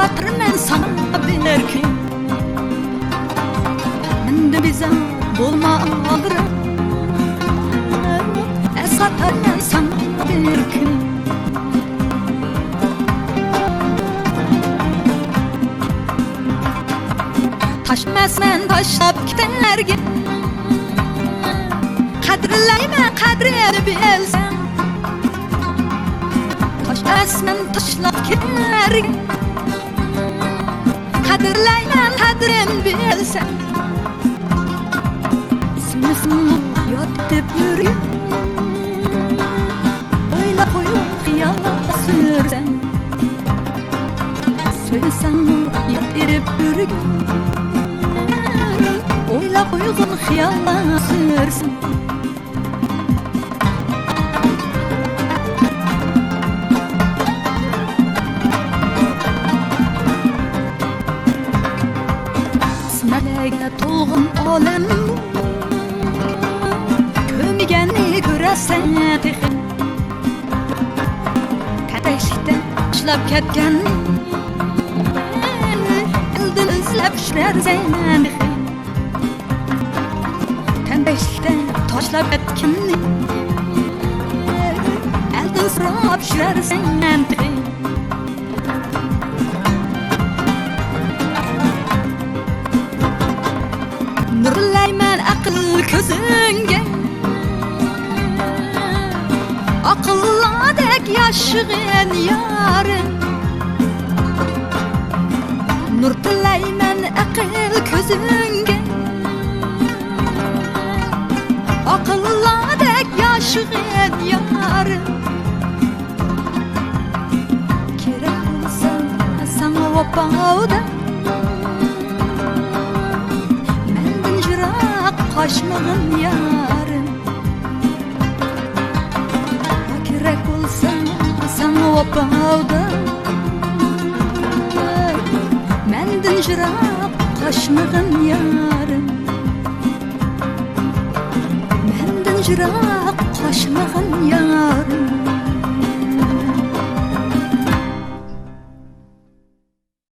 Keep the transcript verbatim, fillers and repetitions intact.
ئەسلەتەرمەن ساڭا بىر كۈن. مەندىن بىزار بولما ئالدىراپ، ئەسلەتەرمەن ساڭا بىر كۈن. تاش ئەمەسمەن تاشلاپ كېتەرگە، قەدىرلەيمەن قەدرىنى بىلسەڭ. تاش ئەمەسمەن تاشلاپ كېتەرگە، قەدىرلەيمەن قەدرىنى بىلسەڭ. سۆيمىسەڭمۇ ياتىتىپ يۈرگىن، ئويلاپ قويۇپ خىياللار سۈرسەڭ. سۆيسەڭمۇ ياتىتىپ يۈرگىن، ئويلاپ قويغىن خىياللار سۈرسەڭ. سىنەلەرگە تولغان ئالەم، كۆرمىگەننى كۆرەسەن تېخى. تەڭدەشلىكتە تاشلاپ كەتكەن، ئەلدىن ئىزلەپ يۈرەرسەن تېخى. تەڭدەشلىكتە تاشلاپ كەتكىنىنى، ئەلدىن سوراپ يۈرەرسەن تېخى. نۇرلايمەن ئەقىل كۆزۈڭگە، ئاقىللاردەك ياشىغىن يارىم. نۇر تىلەيمەن ئەقىل كۆزۈڭگە، ئاقىللاردەك ياشىغىن يارىم. كېرەك بولسا ساڭا ۋاپادا، مەندىن يىراق قاچمىغىن يارىم. كېرەك بولسا ساڭا ۋاپادا، مەندىن يىراق قاچمىغىن يارىم. مەندىن يىراق قاچمىغىن يارىم.